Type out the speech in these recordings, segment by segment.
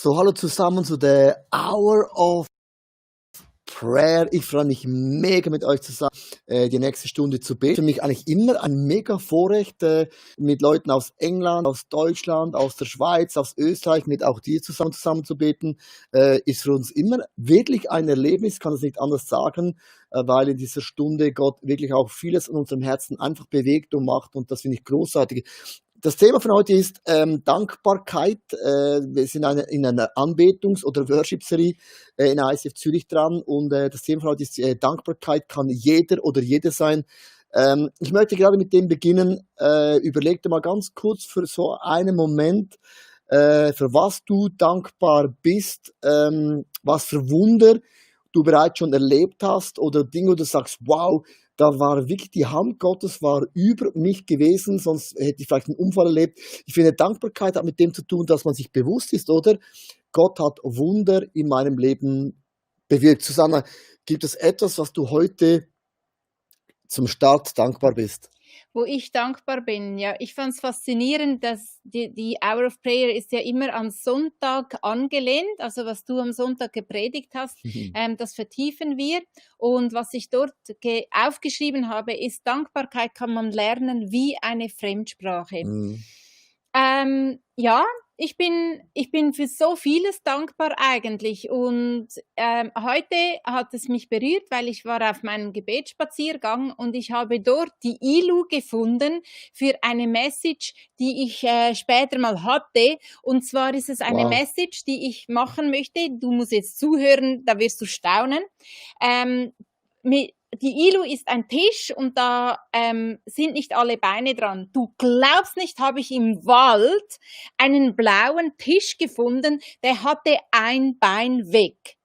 So, hallo zusammen zu der Hour of Prayer. Ich freue mich mega mit euch zusammen, die nächste Stunde zu beten. Für mich eigentlich immer ein mega Vorrecht, mit Leuten aus England, aus Deutschland, aus der Schweiz, aus Österreich, mit auch dir zusammen zu beten, ist für uns immer wirklich ein Erlebnis, kann es nicht anders sagen, weil in dieser Stunde Gott wirklich auch vieles in unserem Herzen einfach bewegt und macht, und das finde ich großartig. Das Thema von heute ist Dankbarkeit. Wir sind in einer Anbetungs- oder Worship-Serie in ICF Zürich dran, und das Thema von heute ist Dankbarkeit kann jeder oder jede sein. Ich möchte gerade mit dem beginnen. Überleg dir mal ganz kurz für so einen Moment, für was du dankbar bist, was für Wunder du bereits schon erlebt hast oder Dinge, wo du sagst, wow, da war wirklich die Hand Gottes war über mich gewesen, sonst hätte ich vielleicht einen Unfall erlebt. Ich finde, Dankbarkeit hat mit dem zu tun, dass man sich bewusst ist, oder? Gott hat Wunder in meinem Leben bewirkt. Susanna, gibt es etwas, was du heute zum Start dankbar bist? Wo ich dankbar bin. Ja, ich fand es faszinierend, dass die Hour of Prayer ist ja immer am Sonntag angelehnt, also was du am Sonntag gepredigt hast, das vertiefen wir. Und was ich dort aufgeschrieben habe, ist, Dankbarkeit kann man lernen wie eine Fremdsprache. Mhm. Ja, ich bin für so vieles dankbar eigentlich, und heute hat es mich berührt, weil ich war auf meinem Gebetsspaziergang und ich habe dort die Ilu gefunden für eine Message, die ich später mal hatte, und zwar ist es eine Wow. Message, die ich machen möchte. Du musst jetzt zuhören, da wirst du staunen. Die Ilu ist ein Tisch und da sind nicht alle Beine dran. Du glaubst nicht, habe ich im Wald einen blauen Tisch gefunden, der hatte ein Bein weg.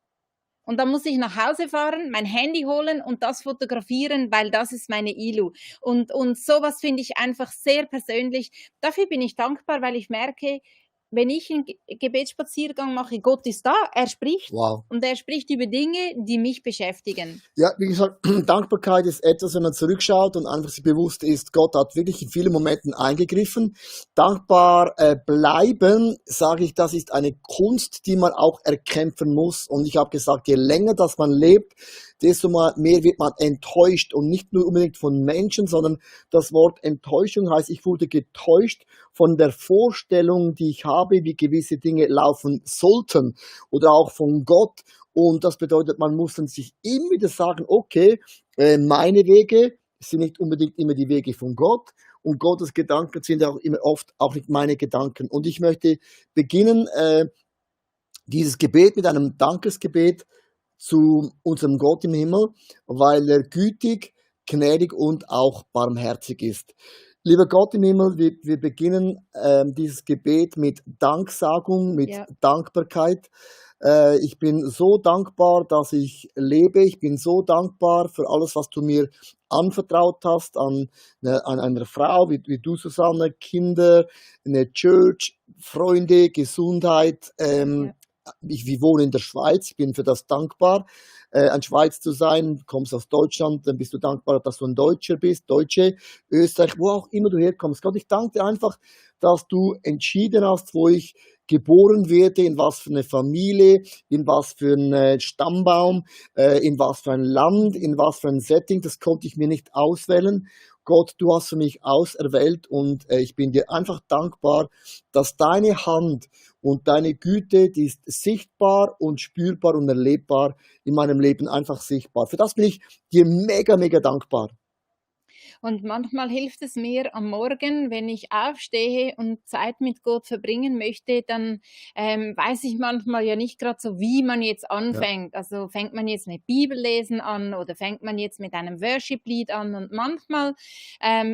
Und dann muss ich nach Hause fahren, mein Handy holen und das fotografieren, weil das ist meine Ilu. Und sowas finde ich einfach sehr persönlich. Dafür bin ich dankbar, weil ich merke, wenn ich einen Gebetsspaziergang mache, Gott ist da, er spricht. Wow. Und er spricht über Dinge, die mich beschäftigen. Ja, wie gesagt, Dankbarkeit ist etwas, wenn man zurückschaut und einfach sich bewusst ist, Gott hat wirklich in vielen Momenten eingegriffen. Dankbar bleiben, sage ich, das ist eine Kunst, die man auch erkämpfen muss. Und ich habe gesagt, je länger das man lebt, desto mehr wird man enttäuscht, und nicht nur unbedingt von Menschen, sondern das Wort Enttäuschung heißt, ich wurde getäuscht von der Vorstellung, die ich habe, wie gewisse Dinge laufen sollten, oder auch von Gott. Und das bedeutet, man muss dann sich immer wieder sagen, okay, meine Wege sind nicht unbedingt immer die Wege von Gott, und Gottes Gedanken sind auch immer oft auch nicht meine Gedanken. Und ich möchte beginnen, dieses Gebet mit einem Dankesgebet zu unserem Gott im Himmel, weil er gütig, gnädig und auch barmherzig ist. Lieber Gott im Himmel, wir beginnen dieses Gebet mit Danksagung, mit Dankbarkeit. Ich bin so dankbar, dass ich lebe. Ich bin so dankbar für alles, was du mir anvertraut hast an einer Frau wie du, Susanne, Kinder, eine Church, Freunde, Gesundheit. Wir wohnen in der Schweiz, ich bin für das dankbar, ein Schweiz zu sein. Du kommst aus Deutschland, dann bist du dankbar, dass du ein Deutscher bist, Deutsche, Österreich, wo auch immer du herkommst. Gott, ich danke dir einfach, dass du entschieden hast, wo ich geboren werde, in was für eine Familie, in was für einen Stammbaum, in was für ein Land, in was für ein Setting, das konnte ich mir nicht auswählen. Gott, du hast für mich auserwählt, und ich bin dir einfach dankbar, dass deine Hand und deine Güte, die ist sichtbar und spürbar und erlebbar in meinem Leben, einfach sichtbar. Für das bin ich dir mega, mega dankbar. Und manchmal hilft es mir am Morgen, wenn ich aufstehe und Zeit mit Gott verbringen möchte, dann weiß ich manchmal ja nicht gerade so, wie man jetzt anfängt. Ja. Also fängt man jetzt mit Bibellesen an oder fängt man jetzt mit einem Worship-Lied an? Und manchmal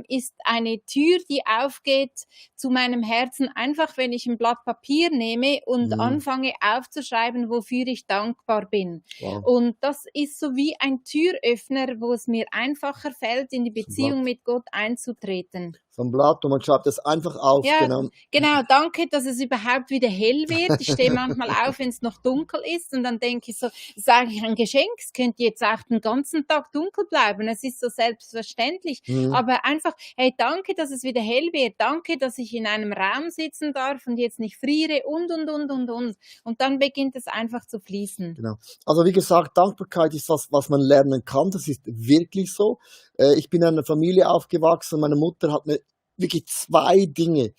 ist eine Tür, die aufgeht zu meinem Herzen, einfach wenn ich ein Blatt Papier nehme und anfange aufzuschreiben, wofür ich dankbar bin. Wow. Und das ist so wie ein Türöffner, wo es mir einfacher fällt, in die Beziehung mit Gott einzutreten. So ein Blatt und man schreibt das einfach auf, Ja, genau. genau, danke, dass es überhaupt wieder hell wird. Ich stehe manchmal auf, wenn es noch dunkel ist und dann denke ich so, das ist eigentlich ein Geschenk, es könnte jetzt auch den ganzen Tag dunkel bleiben. Es ist so selbstverständlich. Mhm. Aber einfach, hey, danke, dass es wieder hell wird. Danke, dass ich in einem Raum sitzen darf und jetzt nicht friere und. Und dann beginnt es einfach zu fließen. Genau. Also wie gesagt, Dankbarkeit ist was man lernen kann. Das ist wirklich so. Ich bin in einer Familie aufgewachsen. Meine Mutter hat mir wirklich 2 Dinge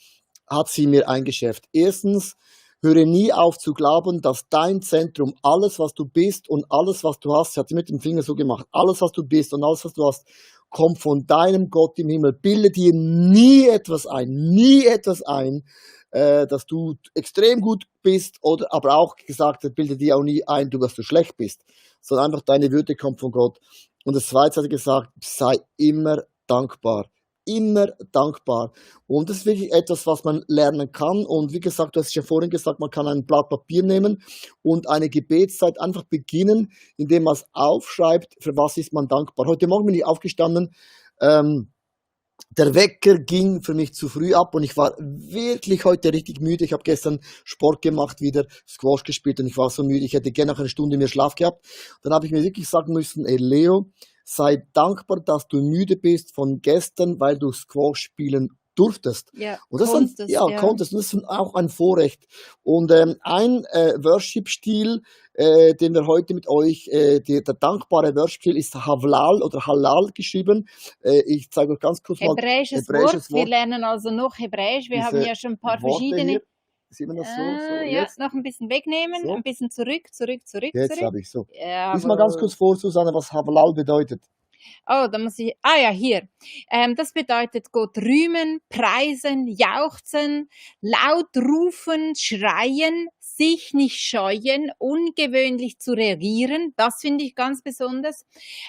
hat sie mir eingeschärft. Erstens, höre nie auf zu glauben, dass dein Zentrum, alles was du bist und alles was du hast, sie hat sie mit dem Finger so gemacht, alles was du bist und alles was du hast, kommt von deinem Gott im Himmel. Bilde dir nie etwas ein, dass du extrem gut bist oder aber auch gesagt, bilde dir auch nie ein, dass du schlecht bist, sondern einfach deine Würde kommt von Gott. Und das Zweite hat er gesagt, sei immer dankbar. Immer dankbar. Und das ist wirklich etwas, was man lernen kann. Und wie gesagt, du hast ja vorhin gesagt, man kann ein Blatt Papier nehmen und eine Gebetszeit einfach beginnen, indem man es aufschreibt, für was ist man dankbar. Heute Morgen bin ich aufgestanden, der Wecker ging für mich zu früh ab und ich war wirklich heute richtig müde. Ich habe gestern Sport gemacht, wieder Squash gespielt und ich war so müde. Ich hätte gerne noch eine Stunde mehr Schlaf gehabt. Dann habe ich mir wirklich sagen müssen, ey Leo, sei dankbar, dass du müde bist von gestern, weil du Squash spielen durftest. Ja, Und das ist konntest, ja. konntest. Und das ist auch ein Vorrecht. Und ein Worship-Stil, den wir heute mit euch, der dankbare Worship-Stil ist Havlal oder Halal geschrieben. Ich zeige euch ganz kurz mal Hebräisches Wort. Wir lernen also noch Hebräisch. Wir haben diese ja schon ein paar Worte verschiedene. hier. Sieht man das so? Ja, Jetzt? noch ein bisschen wegnehmen, So. ein bisschen zurück. Jetzt habe ich so. Ja, Lies mal ganz kurz vor, Susanne, was Havlal bedeutet. Oh, da muss ich. Ah ja, hier. Das bedeutet Gott rühmen, preisen, jauchzen, laut rufen, schreien, sich nicht scheuen, ungewöhnlich zu reagieren. Das finde ich ganz besonders.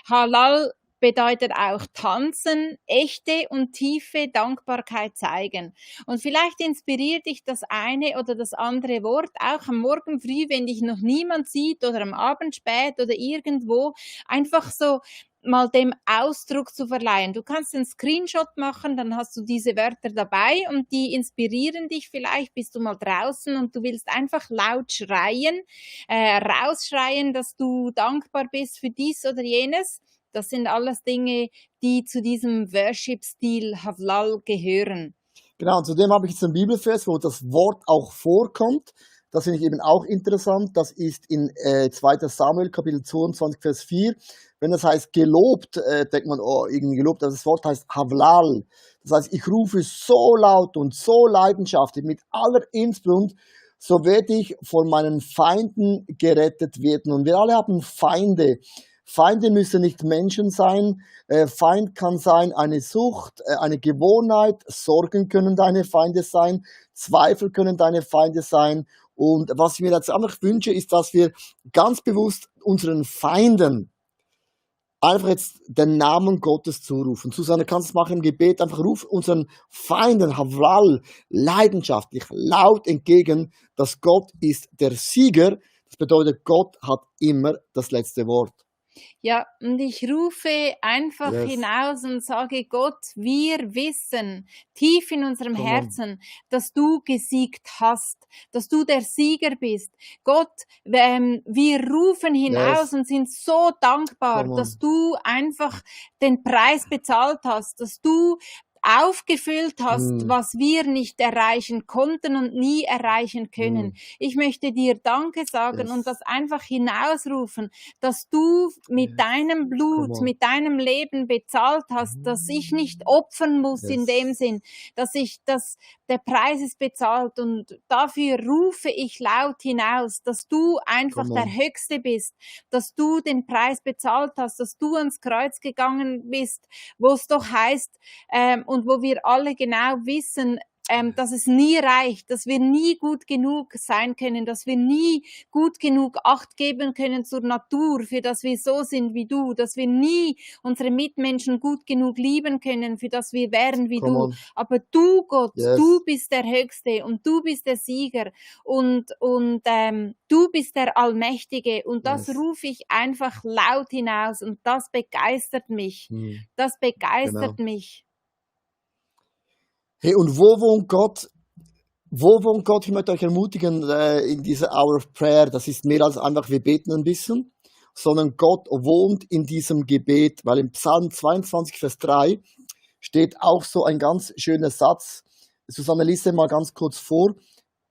Halal bedeutet auch tanzen, echte und tiefe Dankbarkeit zeigen. Und vielleicht inspiriert dich das eine oder das andere Wort auch am Morgen früh, wenn dich noch niemand sieht oder am Abend spät oder irgendwo, einfach so mal dem Ausdruck zu verleihen. Du kannst einen Screenshot machen, dann hast du diese Wörter dabei und die inspirieren dich vielleicht, bist du mal draußen und du willst einfach laut schreien, rausschreien, dass du dankbar bist für dies oder jenes. Das sind alles Dinge, die zu diesem Worship-Stil Havlal gehören. Genau, und zudem habe ich jetzt einen Bibelvers, wo das Wort auch vorkommt. Das finde ich eben auch interessant. Das ist in 2. Samuel, Kapitel 22, Vers 4. Wenn das heißt gelobt, denkt man, oh, irgendwie gelobt. Aber das Wort heißt Havlal. Das heißt, ich rufe so laut und so leidenschaftlich mit aller Inbrunst, so werde ich von meinen Feinden gerettet werden. Und wir alle haben Feinde. Feinde müssen nicht Menschen sein. Feind kann sein eine Sucht, eine Gewohnheit. Sorgen können deine Feinde sein. Zweifel können deine Feinde sein. Und was ich mir jetzt einfach wünsche, ist, dass wir ganz bewusst unseren Feinden einfach jetzt den Namen Gottes zurufen. Susanne, kannst du es machen im Gebet? Einfach ruf unseren Feinden, Havlal, leidenschaftlich, laut entgegen, dass Gott ist der Sieger. Das bedeutet, Gott hat immer das letzte Wort. Ja, und ich rufe einfach Yes. hinaus und sage, Gott, wir wissen tief in unserem Come on. Herzen, dass du gesiegt hast, dass du der Sieger bist. Gott, wir rufen hinaus Yes. und sind so dankbar, Come on. dass du einfach den Preis bezahlt hast, dass du aufgefüllt hast, was wir nicht erreichen konnten und nie erreichen können. Ich möchte dir Danke sagen Yes. und das einfach hinausrufen, dass du mit deinem Blut, Come on. mit deinem Leben bezahlt hast, dass ich nicht opfern muss in Yes. dem Sinn, dass der Preis ist bezahlt und dafür rufe ich laut hinaus, dass du einfach Come der on. Höchste bist, dass du den Preis bezahlt hast, dass du ans Kreuz gegangen bist, wo es doch heißt, und wo wir alle genau wissen, dass es nie reicht, dass wir nie gut genug sein können, dass wir nie gut genug Acht geben können zur Natur, für das wir so sind wie du, dass wir nie unsere Mitmenschen gut genug lieben können, für das wir wären wie Come du. on. Aber du, Gott, Yes. du bist der Höchste und du bist der Sieger und du bist der Allmächtige und das Yes. rufe ich einfach laut hinaus und das begeistert mich. Das begeistert Genau. mich. Hey, und wo wohnt Gott? Wo wohnt Gott? Ich möchte euch ermutigen, in dieser Hour of Prayer, das ist mehr als einfach, wir beten ein bisschen, sondern Gott wohnt in diesem Gebet, weil im Psalm 22, Vers 3 steht auch so ein ganz schöner Satz. Susanne, lies den mal ganz kurz vor.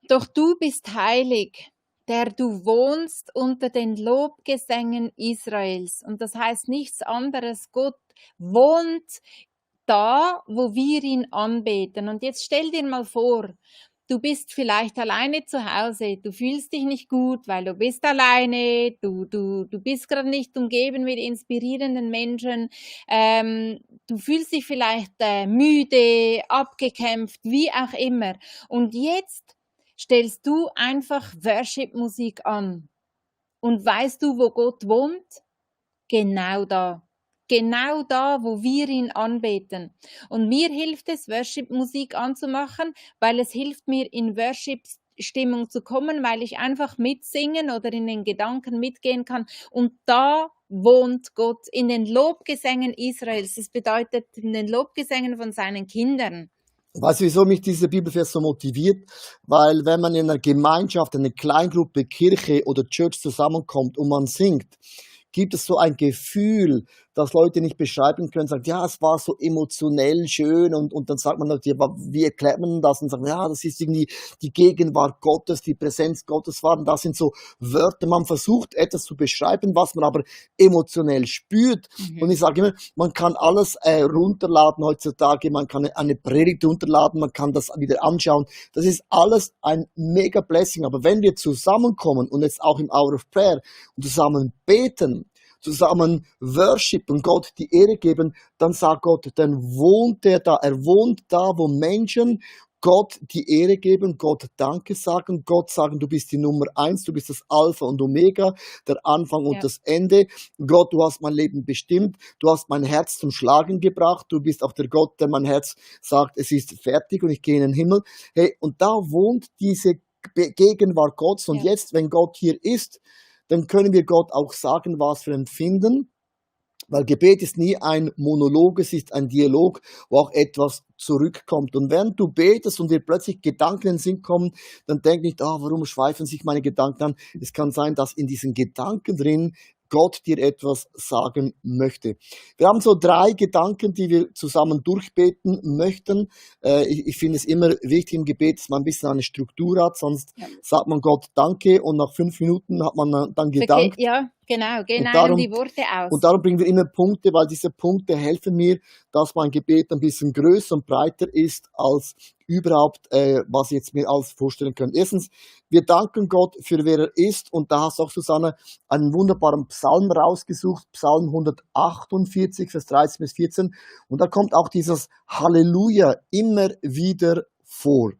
Doch du bist heilig, der du wohnst unter den Lobgesängen Israels. Und das heißt nichts anderes. Gott wohnt da, wo wir ihn anbeten. Und jetzt stell dir mal vor, du bist vielleicht alleine zu Hause, du fühlst dich nicht gut, weil du bist alleine, du bist gerade nicht umgeben mit inspirierenden Menschen, du fühlst dich vielleicht müde, abgekämpft, wie auch immer. Und jetzt stellst du einfach Worship-Musik an. Und weißt du, wo Gott wohnt? Genau da. Genau da, wo wir ihn anbeten. Und mir hilft es, Worship-Musik anzumachen, weil es hilft mir, in Worship-Stimmung zu kommen, weil ich einfach mitsingen oder in den Gedanken mitgehen kann. Und da wohnt Gott in den Lobgesängen Israels. Das bedeutet in den Lobgesängen von seinen Kindern. Weißt du, wieso mich dieser Bibelvers so motiviert? Weil wenn man in einer Gemeinschaft, in einer Kleingruppe, Kirche oder Church zusammenkommt und man singt, gibt es so ein Gefühl, das Leute nicht beschreiben können, sagen, ja, es war so emotionell schön und dann sagt man, ja, wie erklärt man das? Und sagt, ja, das ist irgendwie die Gegenwart Gottes, die Präsenz Gottes war. Und das sind so Wörter, man versucht etwas zu beschreiben, was man aber emotionell spürt. Und ich sage immer, man kann alles runterladen heutzutage, man kann eine Predigt runterladen, man kann das wieder anschauen. Das ist alles ein mega Blessing. Aber wenn wir zusammenkommen und jetzt auch im Hour of Prayer und zusammen beten, zusammen worshipen, Gott die Ehre geben, dann sagt Gott, dann wohnt er da. Er wohnt da, wo Menschen Gott die Ehre geben, Gott Danke sagen, Gott sagen, du bist die Nummer 1, du bist das Alpha und Omega, der Anfang und das Ende. Gott, du hast mein Leben bestimmt, du hast mein Herz zum Schlagen gebracht, du bist auch der Gott, der mein Herz sagt, es ist fertig und ich gehe in den Himmel. Hey, und da wohnt diese Gegenwart Gottes. Und jetzt, wenn Gott hier ist, dann können wir Gott auch sagen, was wir empfinden, weil Gebet ist nie ein Monolog, es ist ein Dialog, wo auch etwas zurückkommt. Und während du betest und dir plötzlich Gedanken in den Sinn kommen, dann denk nicht, warum schweifen sich meine Gedanken an? Es kann sein, dass in diesen Gedanken drin Gott dir etwas sagen möchte. Wir haben so 3 Gedanken, die wir zusammen durchbeten möchten. Ich finde es immer wichtig im Gebet, dass man ein bisschen eine Struktur hat, sonst sagt man Gott Danke und nach 5 Minuten hat man dann gedankt. Ja, genau, gehen einem die Worte aus. Und darum bringen wir immer Punkte, weil diese Punkte helfen mir, dass mein Gebet ein bisschen größer und breiter ist als überhaupt, was ich jetzt mir alles vorstellen können. Erstens, wir danken Gott für wer er ist, und da hast auch Susanne einen wunderbaren Psalm rausgesucht, Psalm 148, Vers 13 bis 14, und da kommt auch dieses Halleluja immer wieder vor.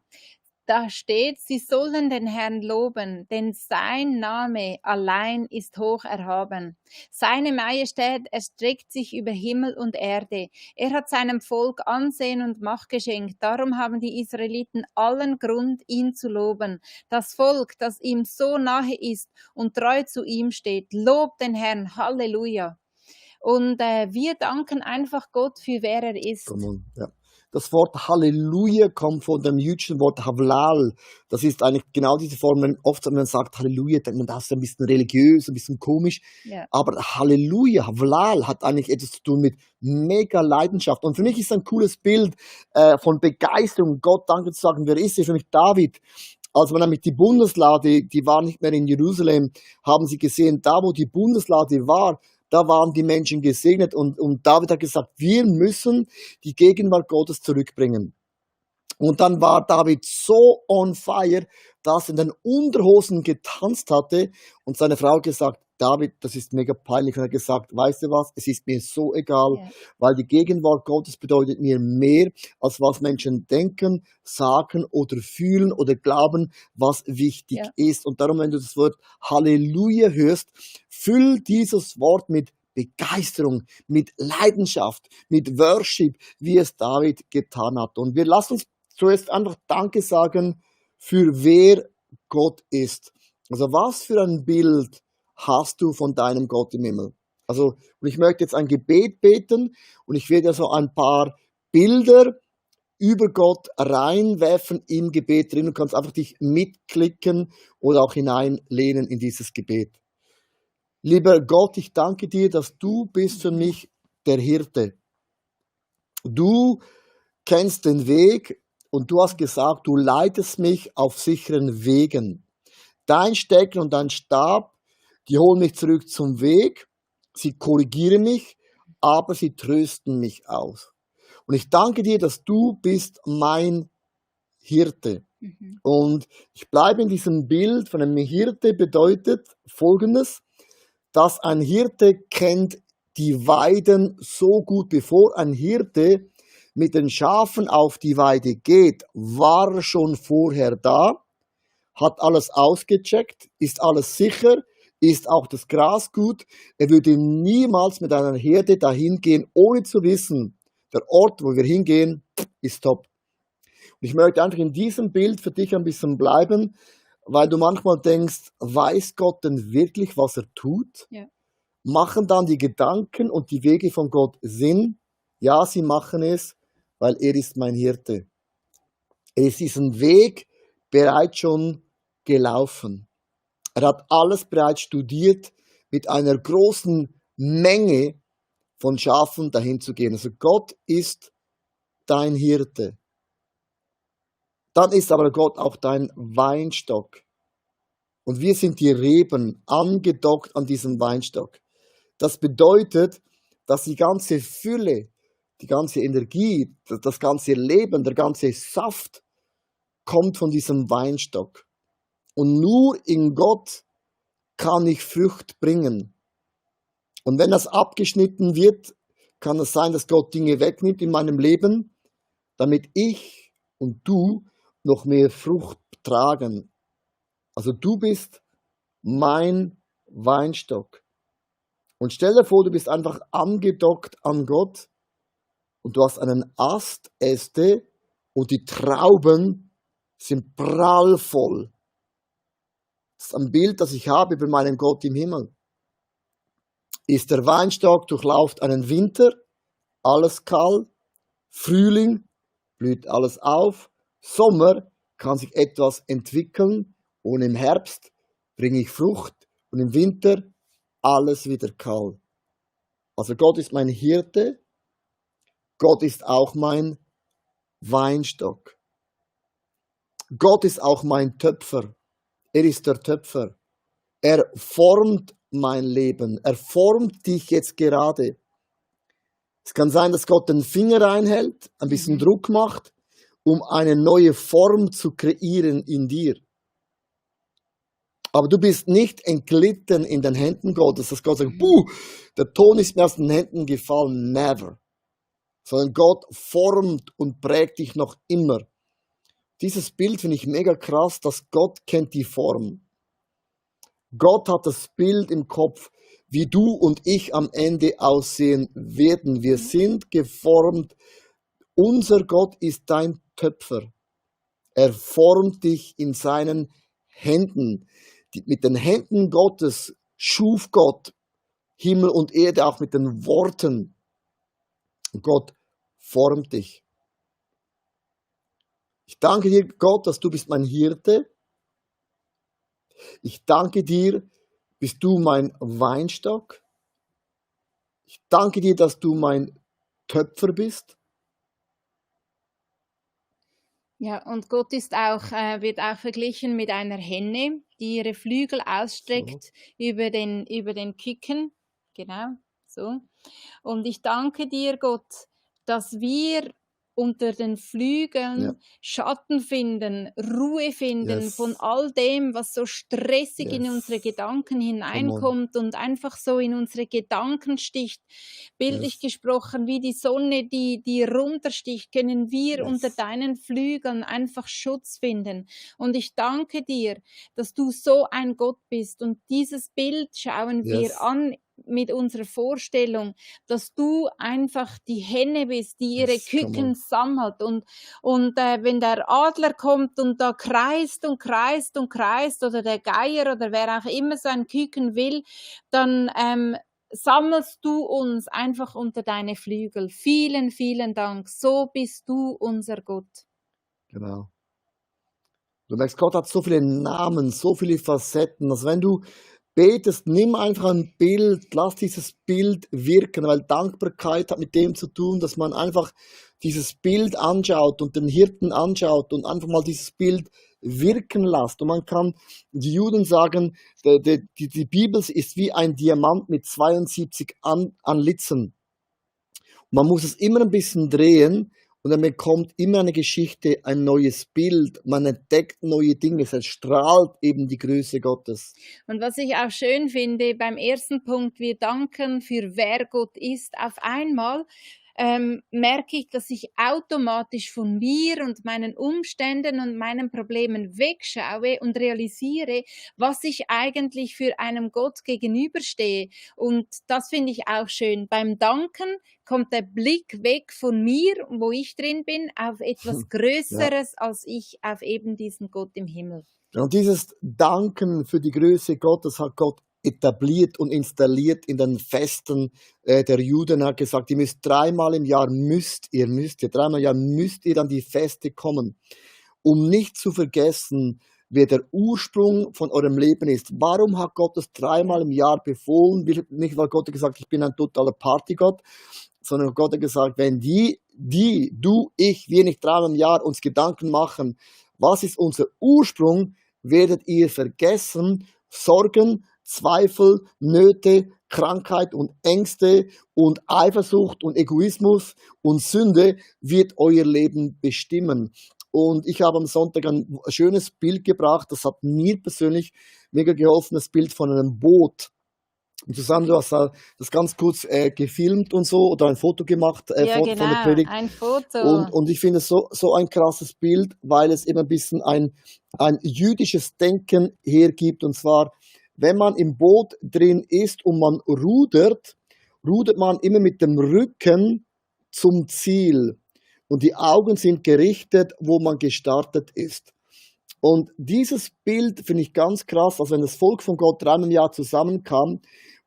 Da steht, sie sollen den Herrn loben, denn sein Name allein ist hoch erhaben. Seine Majestät erstreckt sich über Himmel und Erde. Er hat seinem Volk Ansehen und Macht geschenkt. Darum haben die Israeliten allen Grund, ihn zu loben. Das Volk, das ihm so nahe ist und treu zu ihm steht, lobt den Herrn. Halleluja. Und wir danken einfach Gott für wer er ist. Come on, ja. Das Wort Halleluja kommt von dem jüdischen Wort Havlal. Das ist eigentlich genau diese Form, wenn oft man sagt Halleluja, denkt man, das ist ein bisschen religiös, ein bisschen komisch. Ja. Aber Halleluja, Havlal hat eigentlich etwas zu tun mit mega Leidenschaft. Und für mich ist ein cooles Bild von Begeisterung, Gott Danke zu sagen. Wer ist er? Für mich David. Als man nämlich die Bundeslade, die war nicht mehr in Jerusalem, haben sie gesehen, da wo die Bundeslade war, da waren die Menschen gesegnet, und David hat gesagt, wir müssen die Gegenwart Gottes zurückbringen. Und dann war David so on fire, dass er in den Unterhosen getanzt hatte, und seine Frau gesagt, David, das ist mega peinlich. Und er hat gesagt, weißt du was, es ist mir so egal, weil die Gegenwart Gottes bedeutet mir mehr, als was Menschen denken, sagen oder fühlen oder glauben, was wichtig ist. Und darum, wenn du das Wort Halleluja hörst, füll dieses Wort mit Begeisterung, mit Leidenschaft, mit Worship, wie es David getan hat. Und wir lassen uns zuerst einfach Danke sagen für wer Gott ist. Also was für ein Bild hast du von deinem Gott im Himmel? Also, und ich möchte jetzt ein Gebet beten, und ich werde so ein paar Bilder über Gott reinwerfen im Gebet drin. Du kannst einfach dich mitklicken oder auch hineinlehnen in dieses Gebet. Lieber Gott, ich danke dir, dass du bist für mich der Hirte. Du kennst den Weg und du hast gesagt, du leitest mich auf sicheren Wegen. Dein Stecken und dein Stab, die holen mich zurück zum Weg, sie korrigieren mich, aber sie trösten mich aus. Und ich danke dir, dass du bist mein Hirte. Und ich bleibe in diesem Bild von einem Hirte, bedeutet Folgendes, dass ein Hirte kennt die Weiden so gut. Bevor ein Hirte mit den Schafen auf die Weide geht, war er schon vorher da, hat alles ausgecheckt, ist alles sicher, ist auch das Gras gut. Er würde niemals mit einer Herde dahin gehen, ohne zu wissen, der Ort, wo wir hingehen, ist top. Und ich möchte einfach in diesem Bild für dich ein bisschen bleiben, weil du manchmal denkst, weiß Gott denn wirklich, was er tut? Ja. Machen dann die Gedanken und die Wege von Gott Sinn? Ja, sie machen es, weil er ist mein Hirte. Er ist diesen Weg bereits schon gelaufen. Er hat alles bereits studiert, mit einer großen Menge von Schafen dahin zu gehen. Also Gott ist dein Hirte. Dann ist aber Gott auch dein Weinstock. Und wir sind die Reben angedockt an diesem Weinstock. Das bedeutet, dass die ganze Fülle, die ganze Energie, das ganze Leben, der ganze Saft kommt von diesem Weinstock. Und nur in Gott kann ich Frucht bringen. Und wenn das abgeschnitten wird, kann es sein, dass Gott Dinge wegnimmt in meinem Leben, damit ich und du noch mehr Frucht tragen. Also du bist mein Weinstock. Und stell dir vor, du bist einfach angedockt an Gott und du hast einen Astäste und die Trauben sind prallvoll. Das ist ein Bild, das ich habe über meinen Gott im Himmel. Ist der Weinstock durchläuft einen Winter, alles kalt, Frühling, blüht alles auf, Sommer kann sich etwas entwickeln und im Herbst bringe ich Frucht und im Winter alles wieder kahl. Also Gott ist mein Hirte, Gott ist auch mein Weinstock. Gott ist auch mein Töpfer. Er ist der Töpfer. Er formt mein Leben. Er formt dich jetzt gerade. Es kann sein, dass Gott den Finger reinhält, ein bisschen Druck macht, um eine neue Form zu kreieren in dir. Aber du bist nicht entglitten in den Händen Gottes, dass Gott sagt, der Ton ist mir aus den Händen gefallen. Never. Sondern Gott formt und prägt dich noch immer. Dieses Bild finde ich mega krass, dass Gott kennt die Form. Gott hat das Bild im Kopf, wie du und ich am Ende aussehen werden. Wir sind geformt. Unser Gott ist dein Töpfer. Er formt dich in seinen Händen. Mit den Händen Gottes schuf Gott Himmel und Erde, auch mit den Worten. Gott formt dich. Ich danke dir, Gott, dass du bist mein Hirte. Ich danke dir, bist du mein Weinstock. Ich danke dir, dass du mein Töpfer bist. Ja, und Gott ist auch, wird auch verglichen mit einer Henne, die ihre Flügel ausstreckt über den Küken. Genau, so. Und ich danke dir, Gott, dass wir unter den Flügeln Schatten finden, Ruhe finden von all dem, was so stressig in unsere Gedanken hineinkommt und einfach so in unsere Gedanken sticht. Bildlich gesprochen, wie die Sonne, die runtersticht, können wir unter deinen Flügeln einfach Schutz finden. Und ich danke dir, dass du so ein Gott bist. Und dieses Bild schauen wir an mit unserer Vorstellung, dass du einfach die Henne bist, die ihre Küken sammelt und wenn der Adler kommt und da kreist und kreist und kreist oder der Geier oder wer auch immer so ein Küken will, dann sammelst du uns einfach unter deine Flügel. Vielen, vielen Dank. So bist du unser Gott. Genau. Du merkst, Gott hat so viele Namen, so viele Facetten, dass wenn du betest, nimm einfach ein Bild, lass dieses Bild wirken, weil Dankbarkeit hat mit dem zu tun, dass man einfach dieses Bild anschaut und den Hirten anschaut und einfach mal dieses Bild wirken lässt. Und man kann, die Juden sagen, die Bibel ist wie ein Diamant mit 72 Anlitzen. Man muss es immer ein bisschen drehen und dann bekommt immer eine Geschichte, ein neues Bild. Man entdeckt neue Dinge. Es strahlt eben die Größe Gottes. Und was ich auch schön finde, beim ersten Punkt, wir danken für wer Gott ist, auf einmal merke ich, dass ich automatisch von mir und meinen Umständen und meinen Problemen wegschaue und realisiere, was ich eigentlich für einem Gott gegenüberstehe. Und das finde ich auch schön. Beim Danken kommt der Blick weg von mir, wo ich drin bin, auf etwas Größeres als ich, auf eben diesen Gott im Himmel. Und dieses Danken für die Größe Gottes hat Gott etabliert und installiert in den Festen der Juden. Er hat gesagt, ihr müsst dreimal im Jahr dreimal im Jahr müsst ihr an die Feste kommen, um nicht zu vergessen, wer der Ursprung von eurem Leben ist. Warum hat Gott das dreimal im Jahr befohlen? Nicht, weil Gott hat gesagt, ich bin ein totaler Partygott, sondern Gott hat gesagt, wenn wir nicht dreimal im Jahr uns Gedanken machen, was ist unser Ursprung, werdet ihr vergessen, Sorgen, Zweifel, Nöte, Krankheit und Ängste und Eifersucht und Egoismus und Sünde wird euer Leben bestimmen. Und ich habe am Sonntag ein schönes Bild gebracht, das hat mir persönlich mega geholfen, das Bild von einem Boot. Und Susanne, du hast das ganz kurz gefilmt und so oder ein Foto gemacht Ja, von der genau, Predigt. ein Foto. Und ich finde es so ein krasses Bild, weil es eben ein bisschen ein jüdisches Denken hergibt. Und zwar, wenn man im Boot drin ist und man rudert man immer mit dem Rücken zum Ziel. Und die Augen sind gerichtet, wo man gestartet ist. Und dieses Bild finde ich ganz krass, als wenn das Volk von Gott dreimal im Jahr zusammenkam,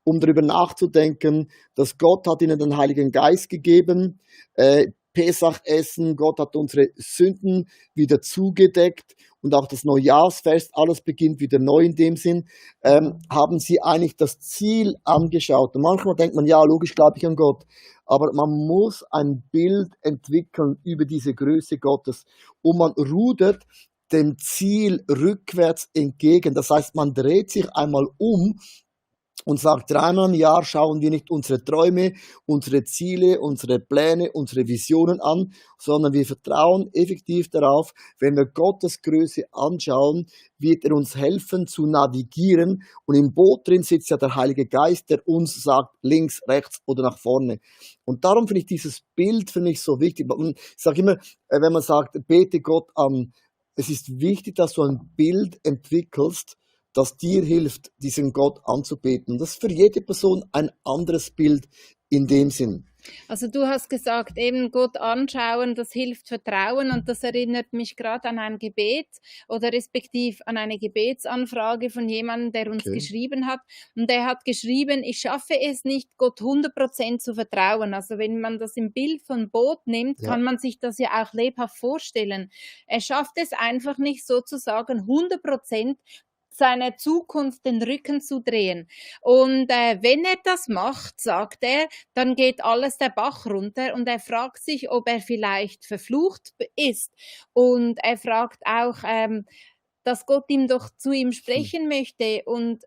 um darüber nachzudenken, dass Gott hat ihnen den Heiligen Geist gegeben, Pesach essen, Gott hat unsere Sünden wieder zugedeckt und auch das Neujahrsfest, alles beginnt wieder neu in dem Sinn, haben sie eigentlich das Ziel angeschaut. Und manchmal denkt man, ja, logisch glaube ich an Gott, aber man muss ein Bild entwickeln über diese Größe Gottes und man rudert dem Ziel rückwärts entgegen. Das heißt, man dreht sich einmal um und sagt, dreimal im Jahr schauen wir nicht unsere Träume, unsere Ziele, unsere Pläne, unsere Visionen an, sondern wir vertrauen effektiv darauf, wenn wir Gottes Größe anschauen, wird er uns helfen zu navigieren. Und im Boot drin sitzt ja der Heilige Geist, der uns sagt, links, rechts oder nach vorne. Und darum finde ich dieses Bild für mich so wichtig. Ich sage immer, wenn man sagt, bete Gott an, es ist wichtig, dass du ein Bild entwickelst, das dir hilft, diesen Gott anzubeten. Das ist für jede Person ein anderes Bild in dem Sinn. Also du hast gesagt, eben Gott anschauen, das hilft Vertrauen und das erinnert mich gerade an ein Gebet oder respektiv an eine Gebetsanfrage von jemandem, der uns geschrieben hat. Und der hat geschrieben, ich schaffe es nicht, Gott 100% zu vertrauen. Also wenn man das im Bild von Boot nimmt, kann man sich das ja auch lebhaft vorstellen. Er schafft es einfach nicht sozusagen 100% seiner Zukunft den Rücken zu drehen. Und wenn er das macht, sagt er, dann geht alles der Bach runter und er fragt sich, ob er vielleicht verflucht ist. Und er fragt auch, dass Gott ihm doch zu ihm sprechen möchte und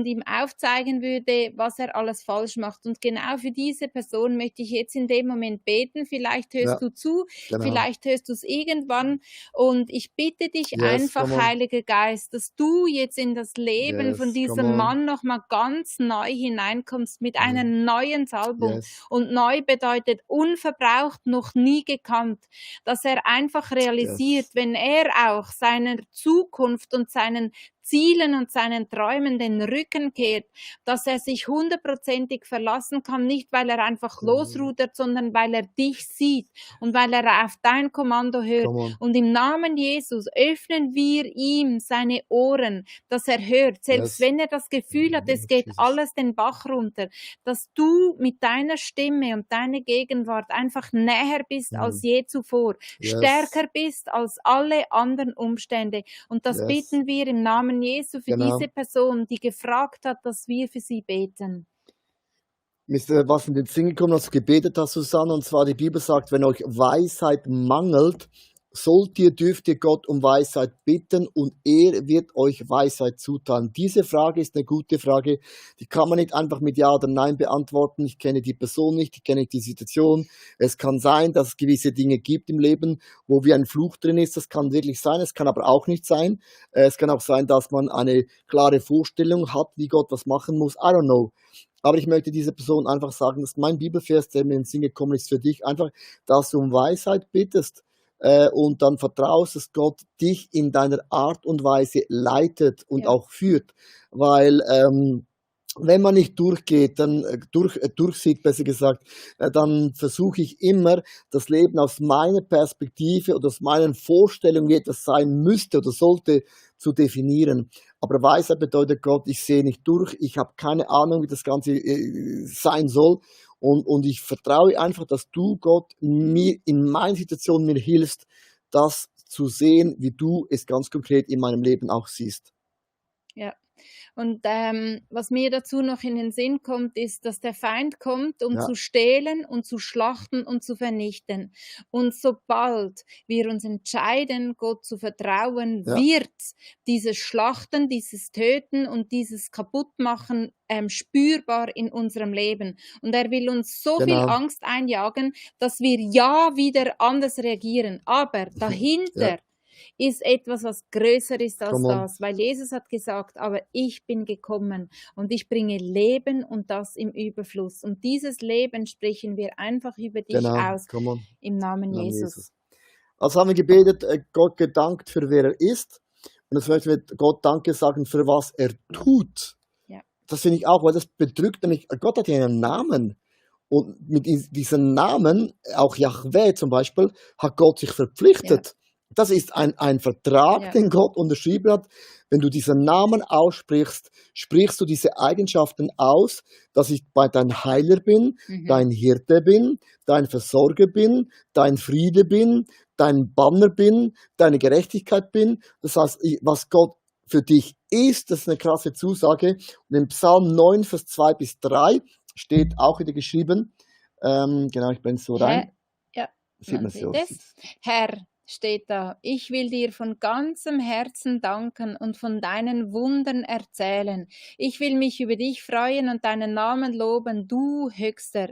ihm aufzeigen würde, was er alles falsch macht. Und genau für diese Person möchte ich jetzt in dem Moment beten. Vielleicht hörst du zu, vielleicht hörst du es irgendwann. Und ich bitte dich einfach, Heiliger Geist, dass du jetzt in das Leben von diesem Mann nochmal ganz neu hineinkommst mit einer neuen Salbung. Und neu bedeutet unverbraucht, noch nie gekannt. Dass er einfach realisiert, wenn er auch seiner Zukunft und seinen Zielen und seinen Träumen den Rücken kehrt, dass er sich 100%ig verlassen kann, nicht weil er einfach losrudert, sondern weil er dich sieht und weil er auf dein Kommando hört. Come on. Und im Namen Jesus öffnen wir ihm seine Ohren, dass er hört, selbst Yes. wenn er das Gefühl hat, es Name of geht Jesus. alles den Bach runter, dass du mit deiner Stimme und deiner Gegenwart einfach näher bist als je zuvor, Yes. stärker bist als alle anderen Umstände. Und das Yes. bitten wir im Namen Jesu für Genau. diese Person, die gefragt hat, dass wir für sie beten. Mir ist was in den Sinn gekommen, als du gebetet hast, Susanne, und zwar die Bibel sagt, wenn euch Weisheit mangelt, dürft ihr Gott um Weisheit bitten und er wird euch Weisheit zuteilen. Diese Frage ist eine gute Frage, die kann man nicht einfach mit Ja oder Nein beantworten. Ich kenne die Person nicht, ich kenne nicht die Situation. Es kann sein, dass es gewisse Dinge gibt im Leben, wo wie ein Fluch drin ist. Das kann wirklich sein, es kann aber auch nicht sein. Es kann auch sein, dass man eine klare Vorstellung hat, wie Gott was machen muss. I don't know. Aber ich möchte dieser Person einfach sagen, dass mein Bibelvers, der mir in den Sinn gekommen ist für dich, einfach, dass du um Weisheit bittest und dann vertraust, dass Gott dich in deiner Art und Weise leitet und Ja. auch führt. Weil wenn man nicht durchgeht, dann durchsieht, besser gesagt, dann versuche ich immer, das Leben aus meiner Perspektive oder aus meinen Vorstellungen, wie etwas sein müsste oder sollte, zu definieren. Aber Weisheit bedeutet Gott, ich sehe nicht durch, ich habe keine Ahnung, wie das Ganze sein soll. Und ich vertraue einfach, dass du, Gott, mir in meiner Situation mir hilfst, das zu sehen, wie du es ganz konkret in meinem Leben auch siehst. Ja. Und was mir dazu noch in den Sinn kommt, ist, dass der Feind kommt, um Ja. zu stehlen und zu schlachten und zu vernichten. Und sobald wir uns entscheiden, Gott zu vertrauen, Ja. wird dieses Schlachten, dieses Töten und dieses Kaputtmachen spürbar in unserem Leben. Und er will uns so viel Genau. Angst einjagen, dass wir ja wieder anders reagieren. Aber dahinter Ja. ist etwas, was größer ist als Come on. das, weil Jesus hat gesagt, aber ich bin gekommen und ich bringe Leben und das im Überfluss. Und dieses Leben sprechen wir einfach über dich Genau. aus, Come on. im Namen Im Namen Jesus. Jesus. Also haben wir gebetet, Gott gedankt für wer er ist. Und jetzt möchten wir Gott Danke sagen für was er tut. Ja. Das finde ich auch, weil das bedrückt nämlich, Gott hat ja einen Namen. Und mit diesem Namen, auch Jahwe zum Beispiel, hat Gott sich verpflichtet. Das ist ein Vertrag, Ja. den Gott unterschrieben hat. Wenn du diesen Namen aussprichst, sprichst du diese Eigenschaften aus, dass ich bei dein Heiler bin, dein Hirte bin, dein Versorger bin, dein Friede bin, dein Banner bin, deine Gerechtigkeit bin. Das heißt, was Gott für dich ist, das ist eine krasse Zusage. Und im Psalm 9, Vers 2 bis 3 steht auch wieder geschrieben, genau, ich blende es so rein. Ja, Sieht man man so. sieht es. Herr, steht da, ich will dir von ganzem Herzen danken und von deinen Wundern erzählen. Ich will mich über dich freuen und deinen Namen loben, du Höchster.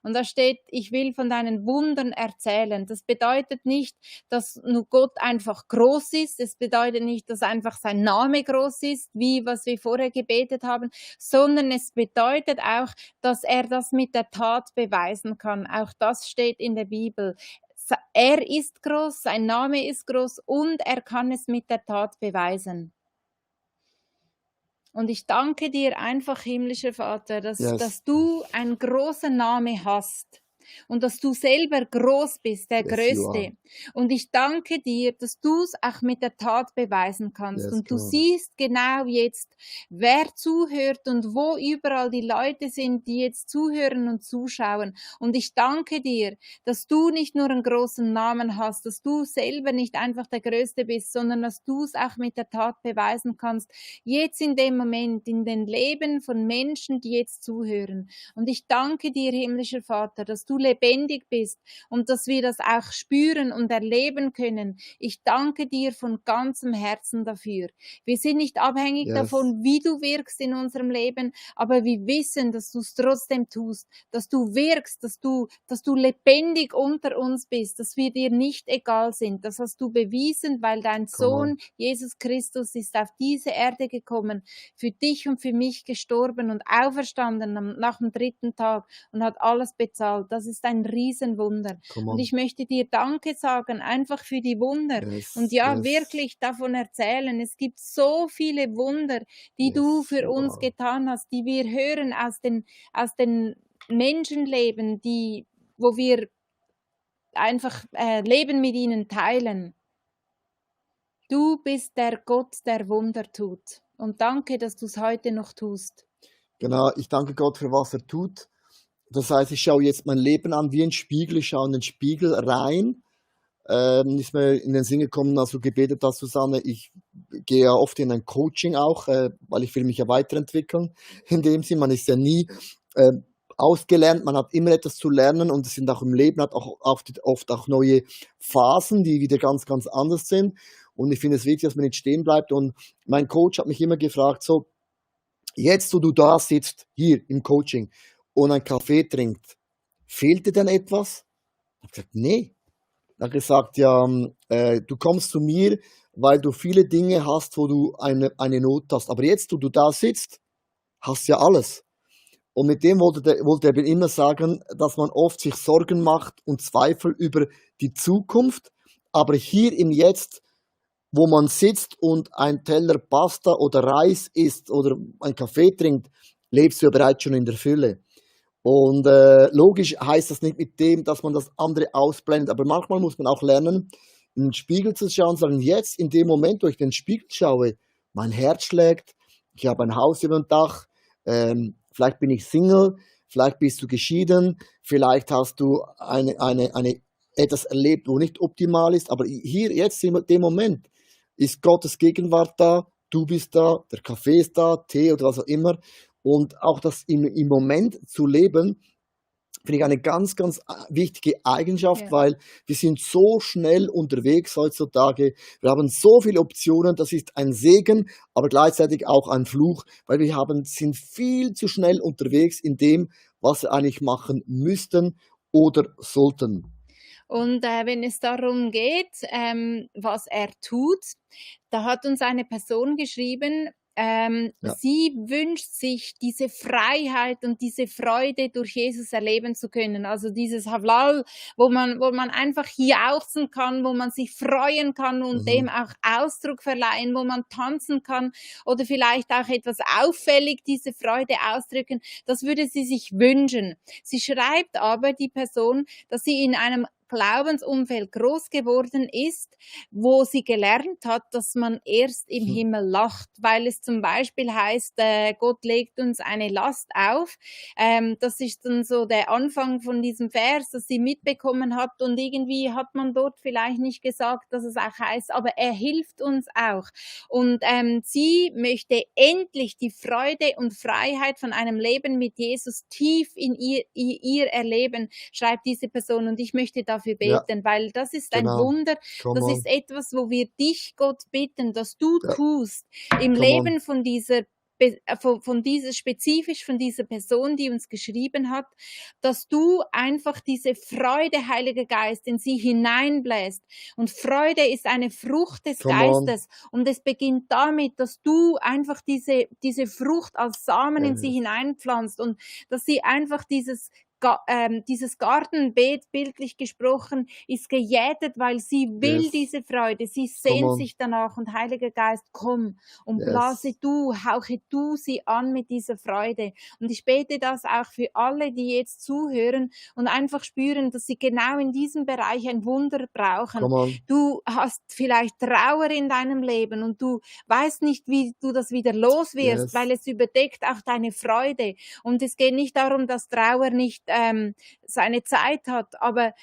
Und da steht, ich will von deinen Wundern erzählen. Das bedeutet nicht, dass nur Gott einfach groß ist. Es bedeutet nicht, dass einfach sein Name groß ist, wie was wir vorher gebetet haben, sondern es bedeutet auch, dass er das mit der Tat beweisen kann. Auch das steht in der Bibel. Er ist groß, sein Name ist groß und er kann es mit der Tat beweisen. Und ich danke dir einfach, himmlischer Vater, dass du einen großen Namen hast und dass du selber groß bist, der Yes, you Größte. are. Und ich danke dir, dass du es auch mit der Tat beweisen kannst. Yes, Und du come on. siehst genau jetzt, wer zuhört und wo überall die Leute sind, die jetzt zuhören und zuschauen. Und ich danke dir, dass du nicht nur einen großen Namen hast, dass du selber nicht einfach der Größte bist, sondern dass du es auch mit der Tat beweisen kannst. Jetzt in dem Moment, in den Leben von Menschen, die jetzt zuhören. Und ich danke dir, himmlischer Vater, dass du lebendig bist und dass wir das auch spüren und erleben können. Ich danke dir von ganzem Herzen dafür. Wir sind nicht abhängig Yes. davon, wie du wirkst in unserem Leben, aber wir wissen, dass du es trotzdem tust, dass du wirkst, dass du lebendig unter uns bist, dass wir dir nicht egal sind. Das hast du bewiesen, weil dein Come on. Sohn Jesus Christus ist auf diese Erde gekommen, für dich und für mich gestorben und auferstanden nach dem 3. Tag und hat alles bezahlt. Das Das ist ein Riesenwunder. Come Und on. ich möchte dir Danke sagen, einfach für die Wunder. Und Yes, ja, yes, wirklich davon erzählen. Es gibt so viele Wunder, die du yes, für uns Lord. getan hast, die wir hören aus den Menschenleben, wo wir einfach Leben mit ihnen teilen. Du bist der Gott, der Wunder tut. Und danke, dass du es heute noch tust. Genau, ich danke Gott für was er tut. Das heißt, ich schaue jetzt mein Leben an wie ein Spiegel, ich schaue in den Spiegel rein. Ist mir in den Sinn gekommen, als du gebetet hast, Susanne, ich gehe ja oft in ein Coaching auch, weil ich will mich ja weiterentwickeln. In dem Sinn, man ist ja nie äh, ausgelernt, man hat immer etwas zu lernen und es sind auch im Leben hat auch oft auch neue Phasen, die wieder ganz, ganz anders sind. Und ich finde es wichtig, dass man nicht stehen bleibt. Und mein Coach hat mich immer gefragt, so, jetzt, wo du da sitzt, hier im Coaching und einen Kaffee trinkt, fehlt dir denn etwas? Ich habe gesagt, nee. Er hat gesagt, ja, du kommst zu mir, weil du viele Dinge hast, wo du eine Not hast. Aber jetzt, wo du da sitzt, hast ja alles. Und mit dem wollte er mir immer sagen, dass man oft sich Sorgen macht und Zweifel über die Zukunft. Aber hier im Jetzt, wo man sitzt und ein Teller Pasta oder Reis isst oder einen Kaffee trinkt, lebst du ja bereits schon in der Fülle. Und logisch heißt das nicht mit dem, dass man das andere ausblendet, aber manchmal muss man auch lernen, in den Spiegel zu schauen und sagen, jetzt in dem Moment, wo ich in den Spiegel schaue, mein Herz schlägt, ich habe ein Haus über dem Dach, vielleicht bin ich Single, vielleicht bist du geschieden, vielleicht hast du etwas erlebt, wo nicht optimal ist, aber hier, jetzt in dem Moment, ist Gottes Gegenwart da, du bist da, der Kaffee ist da, Tee oder was auch immer. Und auch das im Moment zu leben, finde ich eine ganz, ganz wichtige Eigenschaft, Ja. weil wir sind so schnell unterwegs heutzutage. Wir haben so viele Optionen, das ist ein Segen, aber gleichzeitig auch ein Fluch, weil sind viel zu schnell unterwegs in dem, was wir eigentlich machen müssten oder sollten. Und wenn es darum geht, was er tut, da hat uns eine Person geschrieben, Ja. sie wünscht sich diese Freiheit und diese Freude durch Jesus erleben zu können. Also dieses Havlal, wo man einfach jauchzen kann, wo man sich freuen kann und dem auch Ausdruck verleihen, wo man tanzen kann oder vielleicht auch etwas auffällig diese Freude ausdrücken. Das würde sie sich wünschen. Sie schreibt aber, die Person, dass sie in einem Glaubensumfeld groß geworden ist, wo sie gelernt hat, dass man erst im Himmel lacht, weil es zum Beispiel heißt, Gott legt uns eine Last auf. Das ist dann so der Anfang von diesem Vers, das sie mitbekommen hat und irgendwie hat man dort vielleicht nicht gesagt, dass es auch heißt, aber er hilft uns auch. Und sie möchte endlich die Freude und Freiheit von einem Leben mit Jesus tief in ihr erleben, schreibt diese Person und ich möchte dafür beten, weil das ist ein Genau. Wunder, Come das on. ist etwas, wo wir dich, Gott, bitten, dass du Ja. tust im Come Leben on. von dieser spezifisch von dieser Person, die uns geschrieben hat, dass du einfach diese Freude, Heiliger Geist, in sie hineinbläst. Und Freude ist eine Frucht des Come on. Geistes. Und es beginnt damit, dass du einfach diese Frucht als Samen in sie Yes. hineinpflanzt und dass sie einfach dieses Gartenbeet, bildlich gesprochen, ist gejätet, weil sie will Yes. diese Freude, sie Come sehnt on. sich danach und Heiliger Geist, komm und Yes. hauche du sie an mit dieser Freude. Und ich bete das auch für alle, die jetzt zuhören und einfach spüren, dass sie genau in diesem Bereich ein Wunder brauchen. Come on. Du hast vielleicht Trauer in deinem Leben und du weißt nicht, wie du das wieder los wirst, Yes. weil es überdeckt auch deine Freude. Und es geht nicht darum, dass Trauer nicht seine Zeit hat, aber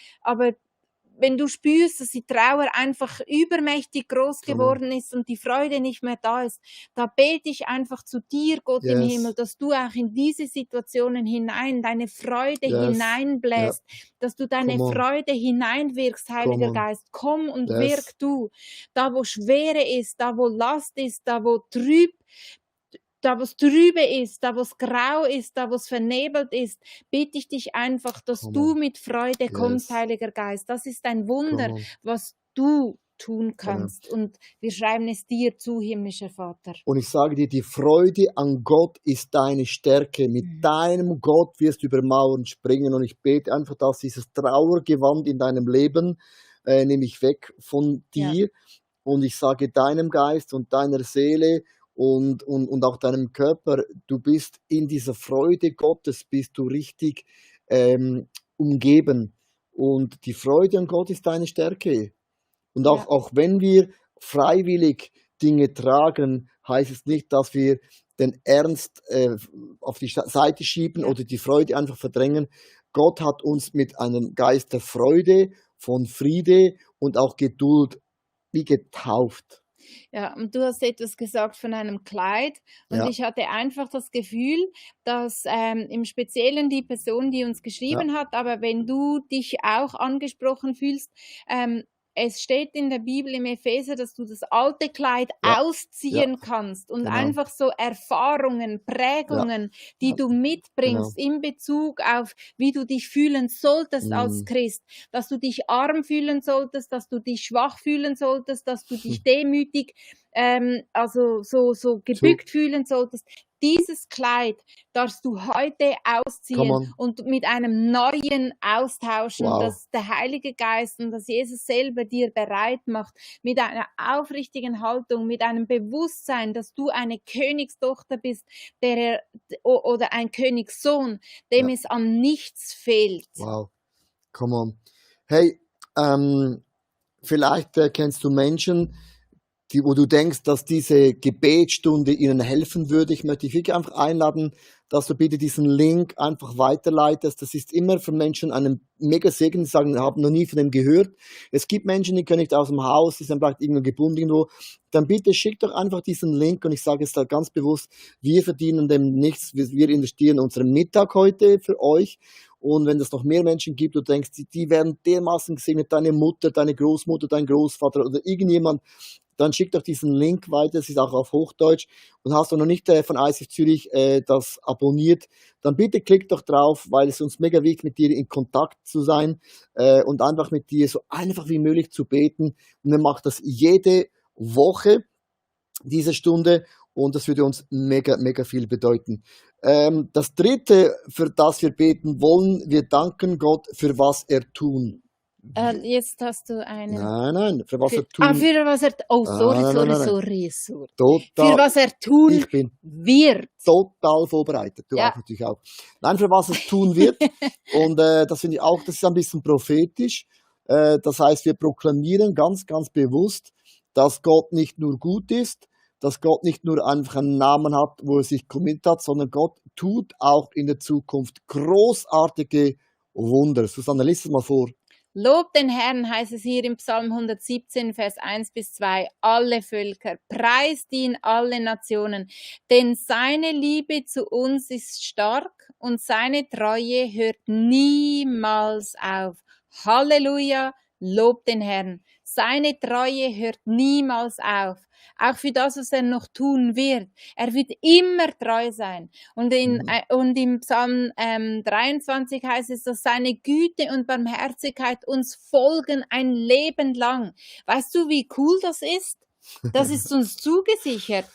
wenn du spürst, dass die Trauer einfach übermächtig groß Come on. geworden ist und die Freude nicht mehr da ist, da bete ich einfach zu dir, Gott im Himmel, Yes. dass du auch in diese Situationen hinein deine Freude Yes. Ja. hineinbläst, dass du deine Come on. Freude hineinwirkst, Come Heiliger on. Geist. Komm und Yes. wirk du. Da, wo Schwere ist, da, wo Last ist, da, wo es trübe ist, da wo es grau ist, da wo es vernebelt ist, bitte ich dich einfach, dass Come du on. mit Freude kommst, Yes. Heiliger Geist. Das ist ein Wunder, Come on. was du tun Amen. kannst. Und wir schreiben es dir zu, himmlischer Vater. Und ich sage dir, die Freude an Gott ist deine Stärke. Mit deinem Gott wirst du über Mauern springen. Und ich bete einfach, dass dieses Trauergewand in deinem Leben nehme ich weg von Ja. dir. Und ich sage deinem Geist und deiner Seele und auch deinem Körper, du bist in dieser Freude Gottes, bist du richtig umgeben. Und die Freude an Gott ist deine Stärke. Und Ja. auch wenn wir freiwillig Dinge tragen, heißt es nicht, dass wir den Ernst auf die Seite schieben Ja. oder die Freude einfach verdrängen. Gott hat uns mit einem Geist der Freude, von Friede und auch Geduld wie getauft. Ja, und du hast etwas gesagt von einem Kleid und Ja, ich hatte einfach das Gefühl, dass im Speziellen die Person, die uns ja, geschrieben hat, aber wenn du dich auch angesprochen fühlst, es steht in der Bibel im Epheser, dass du das alte Kleid ja, ja, ausziehen kannst und genau. einfach so Erfahrungen, Ja, Prägungen, die ja, du genau. mitbringst in Bezug auf, wie du dich fühlen solltest als Mm. Christ, dass du dich arm fühlen solltest, dass du dich schwach fühlen solltest, dass du dich demütig, also so So, gebückt fühlen solltest. Dieses Kleid darfst du heute come ausziehen on. und mit einem neuen austauschen, Wow. dass der Heilige Geist und dass Jesus selber dir bereit macht, mit einer aufrichtigen Haltung, mit einem Bewusstsein, dass du eine Königstochter bist, oder ein Königssohn, dem Ja, es an nichts fehlt. wow. Come on. Hey, vielleicht kennst du Menschen, wo du denkst, dass diese Gebetsstunde ihnen helfen würde. Ich möchte dich wirklich einfach einladen, dass du bitte diesen Link einfach weiterleitest. Das ist immer für Menschen ein mega Segen, die sagen, ich habe noch nie von dem gehört. Es gibt Menschen, die können nicht aus dem Haus, die sind vielleicht irgendwo gebunden irgendwo. Dann bitte schick doch einfach diesen Link und ich sage es da ganz bewusst, wir verdienen dem nichts, wir investieren unseren Mittag heute für euch. Und wenn es noch mehr Menschen gibt, du denkst, die werden dermaßen gesegnet, deine Mutter, deine Großmutter, dein Großvater oder irgendjemand, dann schick doch diesen Link weiter, es ist auch auf Hochdeutsch. Und hast du noch nicht von ICF Zürich das abonniert, dann bitte klick doch drauf, weil es uns mega wichtig mit dir in Kontakt zu sein und einfach mit dir so einfach wie möglich zu beten. Und wir machen das jede Woche, diese Stunde, und das würde uns mega, mega viel bedeuten. Das dritte, für das wir beten wollen, wir danken Gott für was er tun wird. Jetzt hast du einen. Nein, für was Für, er tun. für was er. Oh, sorry, Nein, sorry, nein, nein. sorry, sorry. Für Total. was er tun Ich bin wird. total vorbereitet. Du Ja. auch natürlich auch. Nein, für was es tun wird. Und das finde ich auch, das ist ein bisschen prophetisch. Das heißt, wir proklamieren ganz, ganz bewusst, dass Gott nicht nur gut ist, dass Gott nicht nur einfach einen Namen hat, wo er sich committed hat, sondern Gott tut auch in der Zukunft großartige Wunder. Susanne, lies es mal vor. Lob den Herrn, heißt es hier im Psalm 117, Vers 1 bis 2. Alle Völker, preist ihn alle Nationen, denn seine Liebe zu uns ist stark und seine Treue hört niemals auf. Halleluja, lob den Herrn. Seine Treue hört niemals auf. Auch für das, was er noch tun wird. Er wird immer treu sein. Und im Psalm 23 heißt es, dass seine Güte und Barmherzigkeit uns folgen ein Leben lang. Weißt du, wie cool das ist? Das ist uns zugesichert.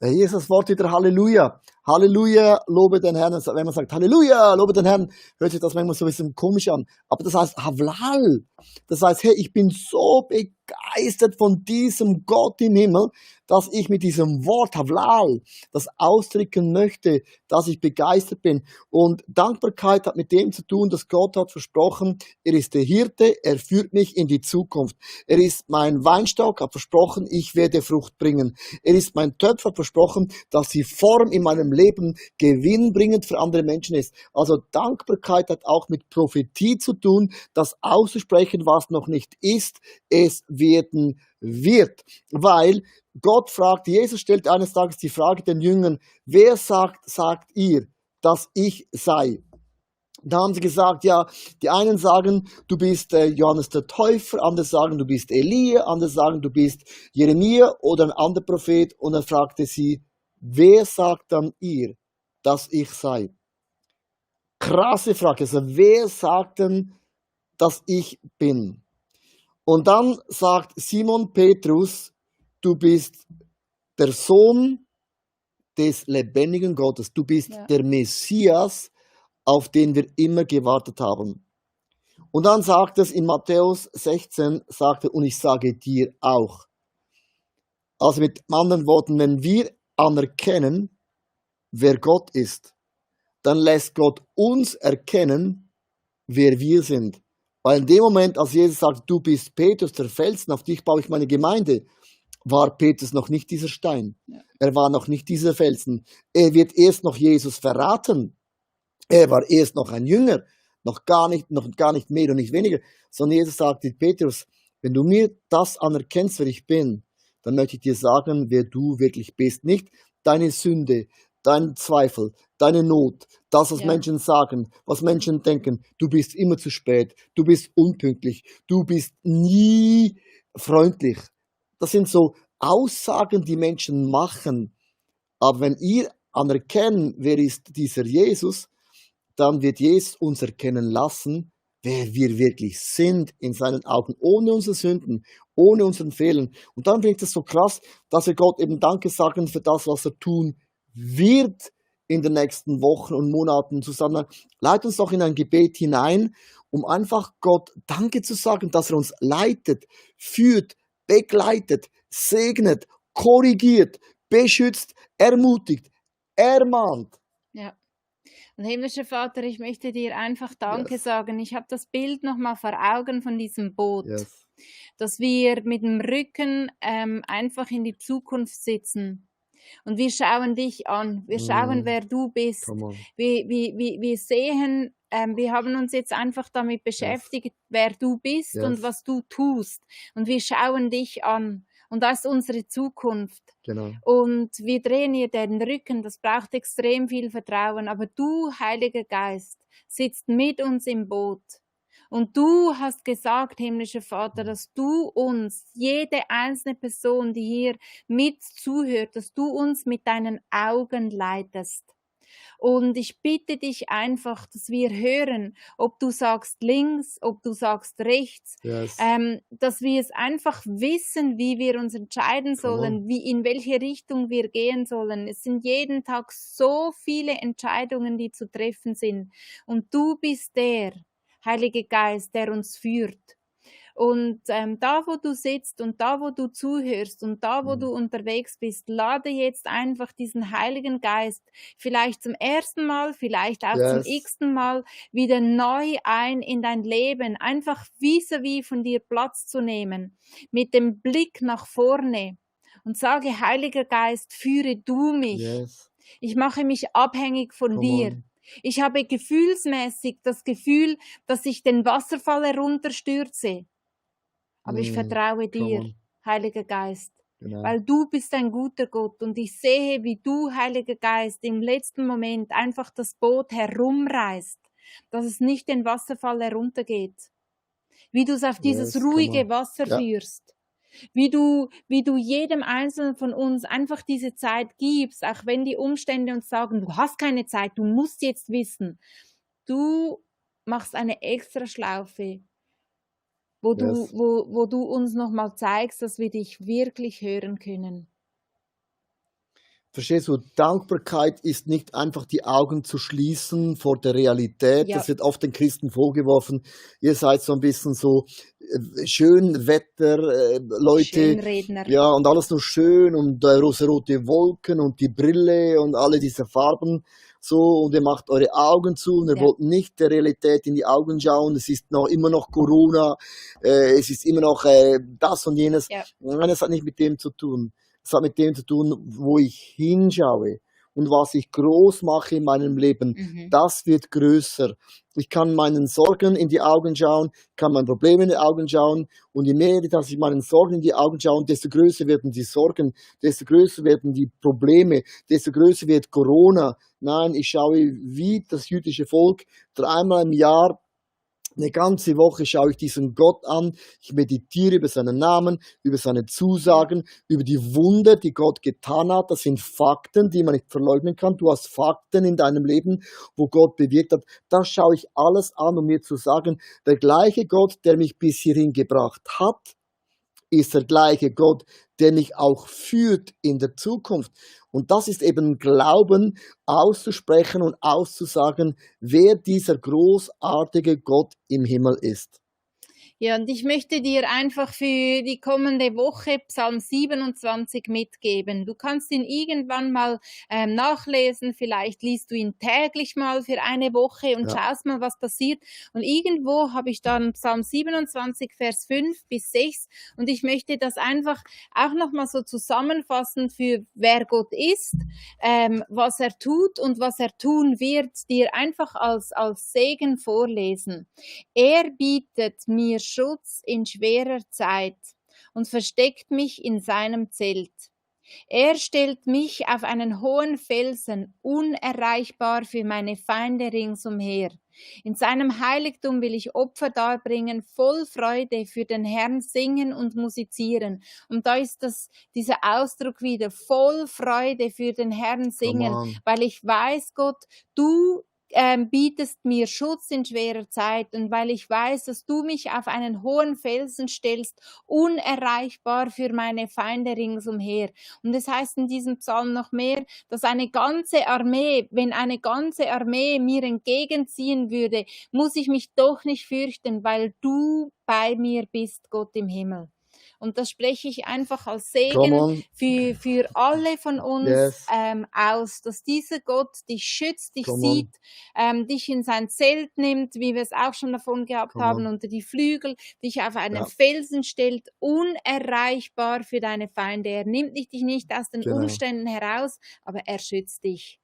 Hier ist das Wort wieder Halleluja. Halleluja, lobe den Herrn. Wenn man sagt Halleluja, lobe den Herrn, hört sich das manchmal so ein bisschen komisch an. Aber das heißt Havlal. Das heißt, hey, ich bin so begeistert von diesem Gott im Himmel, dass ich mit diesem Wort Havlal das ausdrücken möchte, dass ich begeistert bin. Und Dankbarkeit hat mit dem zu tun, dass Gott hat versprochen, er ist der Hirte, er führt mich in die Zukunft. Er ist mein Weinstock, hat versprochen, ich werde Frucht bringen. Er ist mein Töpfer, hat versprochen, dass die Form in meinem Leben gewinnbringend für andere Menschen ist. Also Dankbarkeit hat auch mit Prophetie zu tun, das auszusprechen, was noch nicht ist, es werden wird. Weil Gott fragt, Jesus stellt eines Tages die Frage den Jüngern, wer sagt ihr, dass ich sei? Da haben sie gesagt, ja, die einen sagen, du bist Johannes der Täufer, andere sagen, du bist Elia, andere sagen, du bist Jeremia oder ein anderer Prophet. Und er fragte sie, wer sagt dann ihr, dass ich sei? Krasse Frage. Also wer sagt denn, dass ich bin? Und dann sagt Simon Petrus, du bist der Sohn des lebendigen Gottes. Du bist Ja. der Messias, auf den wir immer gewartet haben. Und dann sagt es in Matthäus 16, sagt er, und ich sage dir auch. Also mit anderen Worten, wenn wir anerkennen, wer Gott ist, dann lässt Gott uns erkennen, wer wir sind. Weil in dem Moment, als Jesus sagt, du bist Petrus, der Felsen, auf dich baue ich meine Gemeinde, war Petrus noch nicht dieser Stein. Ja. Er war noch nicht dieser Felsen. Er wird erst noch Jesus verraten. Er war erst noch ein Jünger, noch gar nicht mehr und nicht weniger. Sondern Jesus sagte, Petrus, wenn du mir das anerkennst, wer ich bin, dann möchte ich dir sagen, wer du wirklich bist. Nicht deine Sünde, dein Zweifel, deine Not, das, was Ja. Menschen sagen, was Menschen denken. Du bist immer zu spät, du bist unpünktlich, du bist nie freundlich. Das sind so Aussagen, die Menschen machen. Aber wenn ihr anerkennen, wer ist dieser Jesus, dann wird Jesus uns erkennen lassen, wer wir wirklich sind in seinen Augen, ohne unsere Sünden, ohne unseren Fehlern. Und dann finde ich das so krass, dass wir Gott eben Danke sagen für das, was er tun wird in den nächsten Wochen und Monaten zusammen. Leit uns doch in ein Gebet hinein, um einfach Gott Danke zu sagen, dass er uns leitet, führt, begleitet, segnet, korrigiert, beschützt, ermutigt, ermahnt. Ja. Und himmlischer Vater, ich möchte dir einfach Danke Yes. sagen. Ich habe das Bild nochmal vor Augen von diesem Boot, Yes. dass wir mit dem Rücken einfach in die Zukunft sitzen. Und wir schauen dich an. Wir schauen, wer du bist. Come on. Wir sehen, wir haben uns jetzt einfach damit beschäftigt, wer du bist und Yes. was du tust. Und wir schauen dich an. Und das ist unsere Zukunft. Genau. Und wir drehen ihr den Rücken, das braucht extrem viel Vertrauen. Aber du, Heiliger Geist, sitzt mit uns im Boot. Und du hast gesagt, himmlischer Vater, dass du uns, jede einzelne Person, die hier mit zuhört, dass du uns mit deinen Augen leitest. Und ich bitte dich einfach, dass wir hören, ob du sagst links, ob du sagst rechts, Yes. dass wir es einfach wissen, wie wir uns entscheiden Come on. sollen, in welche Richtung wir gehen sollen. Es sind jeden Tag so viele Entscheidungen, die zu treffen sind. Und du bist der Heilige Geist, der uns führt. Und da, wo du sitzt und da, wo du zuhörst und da, wo du unterwegs bist, lade jetzt einfach diesen Heiligen Geist vielleicht zum ersten Mal, vielleicht auch zum Yes. x-ten Mal wieder neu ein in dein Leben, einfach vis-à-vis von dir Platz zu nehmen, mit dem Blick nach vorne und sage, Heiliger Geist, führe du mich. Yes. Ich mache mich abhängig von Come dir. on. Ich habe gefühlsmäßig das Gefühl, dass ich den Wasserfall herunterstürze. Aber ich vertraue Come dir, on. Heiliger Geist, Genau. weil du bist ein guter Gott und ich sehe, wie du, Heiliger Geist, im letzten Moment einfach das Boot herumreißt, dass es nicht den Wasserfall heruntergeht. Wie du es auf dieses Yes. Come ruhige on. Wasser Ja. führst. Wie du jedem Einzelnen von uns einfach diese Zeit gibst, auch wenn die Umstände uns sagen, du hast keine Zeit, du musst jetzt wissen. Du machst eine extra Schlaufe, wo Yes. du uns nochmal zeigst, dass wir dich wirklich hören können. Verstehst du, Dankbarkeit ist nicht einfach die Augen zu schließen vor der Realität. Ja. Das wird oft den Christen vorgeworfen. Ihr seid so ein bisschen so Schönwetter, Leute. Schönredner. Ja, und alles nur schön und rosarote Wolken und die Brille und alle diese Farben. So, und ihr macht eure Augen zu und ihr Ja. wollt nicht der Realität in die Augen schauen. Es ist immer noch Corona, es ist immer noch das und jenes. Ja. Nein, das hat nicht mit dem zu tun. Es hat mit dem zu tun, wo ich hinschaue und was ich groß mache in meinem Leben. Das wird größer. Ich kann meinen Sorgen in die Augen schauen, kann meinen Problemen in die Augen schauen. Und je mehr, dass ich meinen Sorgen in die Augen schaue, desto größer werden die Sorgen, desto größer werden die Probleme, desto größer wird Corona. Nein, ich schaue wie das jüdische Volk dreimal im Jahr Eine ganze Woche schaue ich diesen Gott an. Ich meditiere über seinen Namen, über seine Zusagen, über die Wunder, die Gott getan hat. Das sind Fakten, die man nicht verleugnen kann. Du hast Fakten in deinem Leben, wo Gott bewirkt hat. Das schaue ich alles an, um mir zu sagen, der gleiche Gott, der mich bis hierhin gebracht hat, ist der gleiche Gott, der mich auch führt in der Zukunft. Und das ist eben Glauben auszusprechen und auszusagen, wer dieser großartige Gott im Himmel ist. Ja, und ich möchte dir einfach für die kommende Woche Psalm 27 mitgeben. Du kannst ihn irgendwann mal nachlesen, vielleicht liest du ihn täglich mal für eine Woche und Ja, schaust mal, was passiert. Und irgendwo habe ich dann Psalm 27, Vers 5 bis 6 und ich möchte das einfach auch nochmal so zusammenfassen für wer Gott ist, was er tut und was er tun wird, dir einfach als Segen vorlesen. Er bietet mir Schutz in schwerer Zeit und versteckt mich in seinem Zelt. Er stellt mich auf einen hohen Felsen, unerreichbar für meine Feinde ringsumher. In seinem Heiligtum will ich Opfer darbringen, voll Freude für den Herrn singen und musizieren. Und da ist dieser Ausdruck wieder, voll Freude für den Herrn come singen, on. weil ich weiß, Gott, du bietest mir Schutz in schwerer Zeit und weil ich weiß, dass du mich auf einen hohen Felsen stellst, unerreichbar für meine Feinde ringsumher. Und es heißt in diesem Psalm noch mehr, dass eine ganze Armee, wenn eine ganze Armee mir entgegenziehen würde, muss ich mich doch nicht fürchten, weil du bei mir bist, Gott im Himmel. Und das spreche ich einfach als Come Segen on. für alle von uns Yes. aus, dass dieser Gott dich schützt, dich Come sieht, on. dich in sein Zelt nimmt, wie wir es auch schon davon gehabt Come haben, on. unter die Flügel, dich auf einen Ja, Felsen stellt, unerreichbar für deine Feinde. Er nimmt dich nicht aus den genau. Umständen heraus, aber er schützt dich.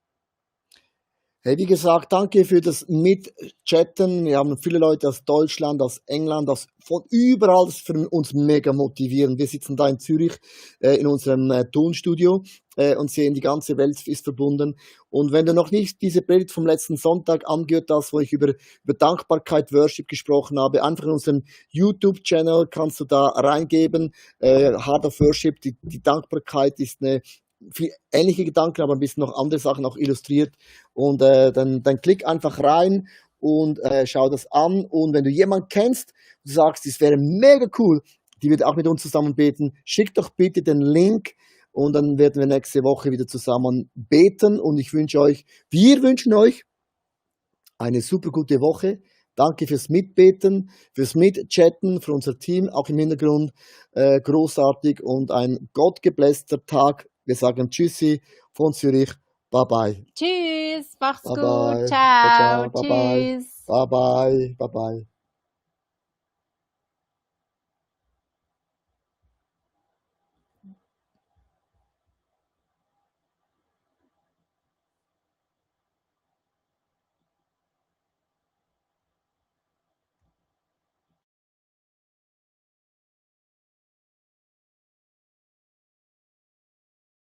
Hey, wie gesagt, danke für das Mitchatten. Wir haben viele Leute aus Deutschland, aus England, von überall. Das ist für uns mega motivierend. Wir sitzen da in Zürich in unserem Tonstudio und sehen, die ganze Welt ist verbunden. Und wenn du noch nicht diese Predigt vom letzten Sonntag angehört hast, wo ich über Dankbarkeit, Worship gesprochen habe, einfach in unserem YouTube-Channel kannst du da reingeben. Heart of Worship, die Dankbarkeit ist eine viel ähnliche Gedanken, aber ein bisschen noch andere Sachen auch illustriert. Und dann klick einfach rein und schau das an. Und wenn du jemanden kennst, du sagst, das wäre mega cool, die wird auch mit uns zusammen beten, schick doch bitte den Link und dann werden wir nächste Woche wieder zusammen beten. Und wir wünschen euch eine super gute Woche. Danke fürs Mitbeten, fürs Mitchatten, für unser Team, auch im Hintergrund. Großartig und ein gottgeblässter Tag. Wir sagen Tschüssi von Zürich. Bye bye. Tschüss, macht's Bye gut, bye. Ciao, ciao, ciao. Bye bye. tschüss. Bye bye. Bye bye.